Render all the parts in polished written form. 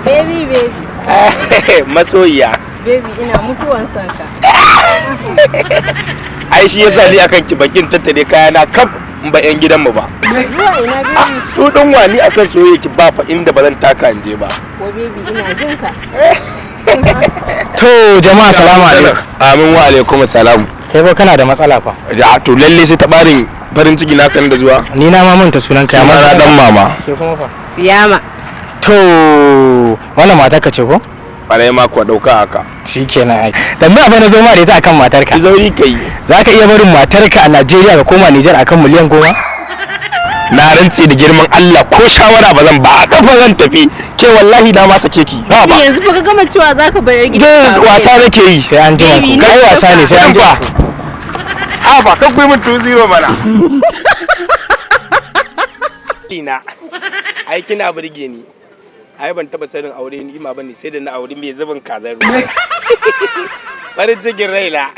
Baby, baby. Masoyiya. Baby, ina mutuwan son ka. Ai shi yasa ni akan ki bakin tattare kayana kaf in ba yan gidanmu ba. Zuwa ina, baby? Su din wani akan soyayya ki ba fa inda ba zan taka in je ba. Ko baby, ina jin ka. To jama'a, salamu alaikum. Amin wa alaikum salam. Kai ba kana da matsala fa. Da to lalle sai ta barin farin ciki na kan da zuwa. Ni na ma manta sunan ka. Amma na Dan Mama. Ke kuma fa? Siyama. To wannan matarka ce ko? Kwarai ma kuwa, dauka haka. Shikenan, ai. Tambaya fa na zo ma da ita akan matarka. Ki zauri kai. Zaka iya barin matarka a Najeriya ka koma Nijar akan miliyan 10? Na rantse da girman Allah, ko shawara ba zan ba, a kafa zan tafi. Ke wallahi na ma sake ki. Ha ba. Yanzu fa ka gama cewa zaka bar gidan. Duk wasa nake yi. Sai an jima Baby, ku. ni Kai wasa ne, sai an Kudin jima. fa. A ba kan kuyi min 2-0 mana. Ina. Ai kina burge ni. Ai ban taba sanin aure ni ima bane sai da na aure mai zubin kazar ruwa. Farin cikin raina.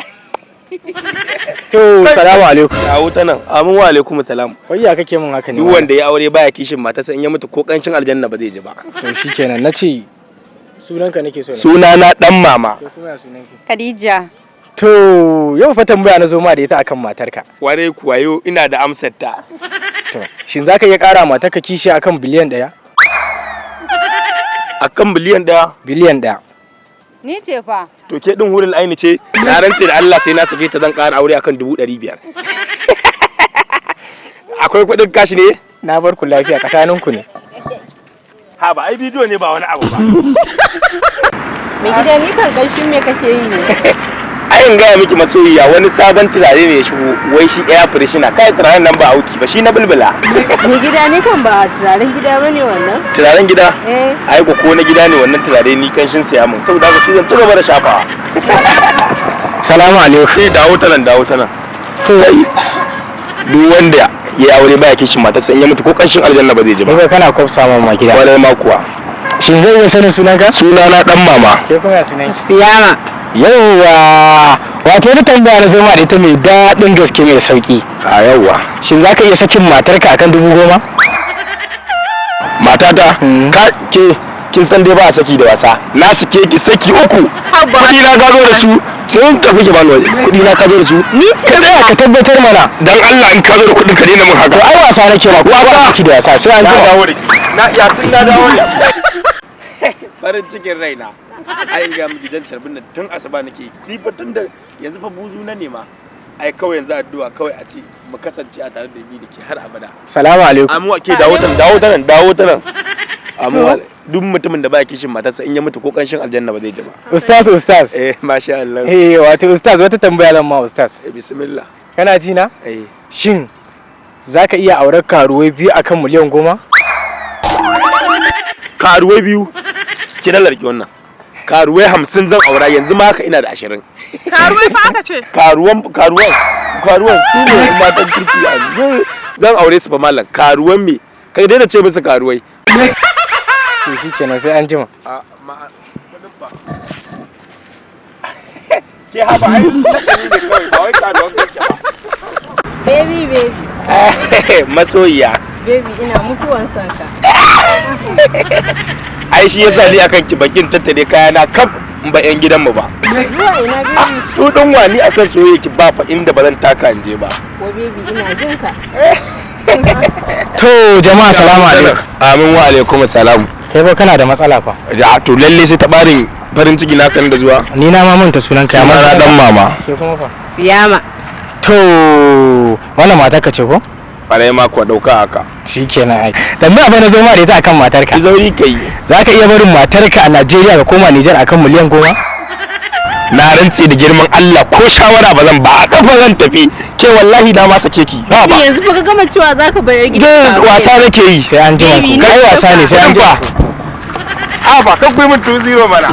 To salamu alaikum. Dawo ta nan. Amin wa alaikum salam. Wai ya kake min haka ne? Duk wanda ya aure baya kishin matarsa, in ya mutu ko kancin aljanna ba zai ji ba. To shikenan, nace sunanka nake so na. Suna na Dan Mama. Ke kuma ya sunanki? Khadija. To yau fa tambaya na zo ma da ita akan matarka. Kwarai kuwa, yau ina da amsar ta. To shin zaka iya ƙara matarka kishi akan biliyan 1? Akan biliyan 1. Biliyan 1. Ni ce fa. To ke din hurin aini ce, na rantse da Allah sai na sake ta, zan ƙara aure akan 500,000. Akwai kuɗin kashi ne? Na bar ku lafiya, tsakaninku ne. Ha ba, ai bidiyo ne ba wani abu ba. Mai gida, ni kan kanshin me kake yi ne? Ai in gaya miki masoyiya, wani sabon turare ne ya shigo, wai shi air freshener. Kai, turaren nan ba auki ba, shi na bulbula. Mai gida, ni kan ba turaren gida bane wannan. Turaren gida? Eh. Ai ko na gida ne wannan turare, ni kanshin saya mun, saboda haka shi zan ci gaba da shafawa. Salamu alaikum. Sai dawo ta nan, dawo ta nan. Duk wanda ya aure baya kishin matarsa, in ya mutu ko kanshin aljanna ba zai ji ba. Kai kana kwafsa min ma gida. Kwarai ma kuwa. Shin zan iya sanin sunanka? Suna na Dan Mama. Ke kuma ya sunanki? Siyama. Yauwa, wato wani tambaya na zo ma da ita mai daɗin gaske, mai sauki. A yauwa. Shin zaka iya sakin matarka akan 10,000? Matata? Ka ke kin san dai ba a saki da wasa. Na sake ki saki uku. Kudi na ka zo da su, kin tafi ki bani waje. Kudi na ka zo da su. Ni ce. Ka tsaya ka tabbatar mana. Dan Allah, in ka zo da kudin, ka daina mun haka. To ai wasa nake ma, ko ba saki da wasa, sai an Na jima. dawo da ki na ya sun na dawo da farin cikin raina. Ai ga miki jan carbin nan tun asuba nake ni fa, tun da yanzu fa buzu na nema. Ai kawai yanzu addu'a kawai a ce mu kasance a tare da ni da ke har abada. Salamu alaikum. Amu ke dawo ta nan, dawo ta nan, dawo ta nan. Amu duk mutumin da baya kishin matarsa, in ya mutu ko kanshin aljanna ba zai ji ba. Ustaz, ustaz. Eh, masha Allah. Eh, wato ustaz, wata tambaya zan ma ustaz. Eh, bismillah. Kana ji na? Eh. Shin zaka iya aurar karuwai biyu akan miliyan 10? Karuwai biyu? Ki larki wannan, karuwai 50 zan aura yanzu ma haka, ina da 20. Karuwai fa aka ce. Karuwan, karuwan, karuwan su ne matan kirki a yanzu zan aure su fa. Mallam, karuwan me? Kai daina ce musu karuwai. To shikenan, sai an jima. A ma kudin ba ke haba, ai lakani ne kawai, ba wai karuwan kake ba. Baby, baby. Masoyiya. Baby, ina mutuwan son ka. Ai shi yasa ni akan ki bakin tattare kayana kaf in ba yan gidanmu ba. Zuwa ina, baby? Su din wani akan soyayya ki ba fa inda ba zan taka in je ba. Ko baby, ina jin ka. To jama'a, salamu alaikum. Amin wa alaikum salam. Kai ba kana da matsala fa. Da to lalle sai ta barin farin ciki na kan da zuwa. Ni na ma manta sunanka. Suna na Dan Mama. Ke kuma fa? Siyama. To wannan matarka ce ko? Kwarai ma kuwa, dauka haka. Shikenan, ai. Tambaya fa na zo ma da ita akan matarka. Ki zauri kai. Zaka iya barin matarka a Najeriya ka koma Nijar akan miliyan 10? Na rantse da girman Allah, ko shawara ba zan ba, a kafa zan tafi. Ke wallahi na ma sake ki. Ha ba. Yanzu fa ka gama cewa zaka bar gidan. Duk wasa nake yi. Sai an jima Baby, ku. ni Kai ce wasa ne, fa. sai an Kudin jima. fa. A ba kan kuyi min 2-0 mana.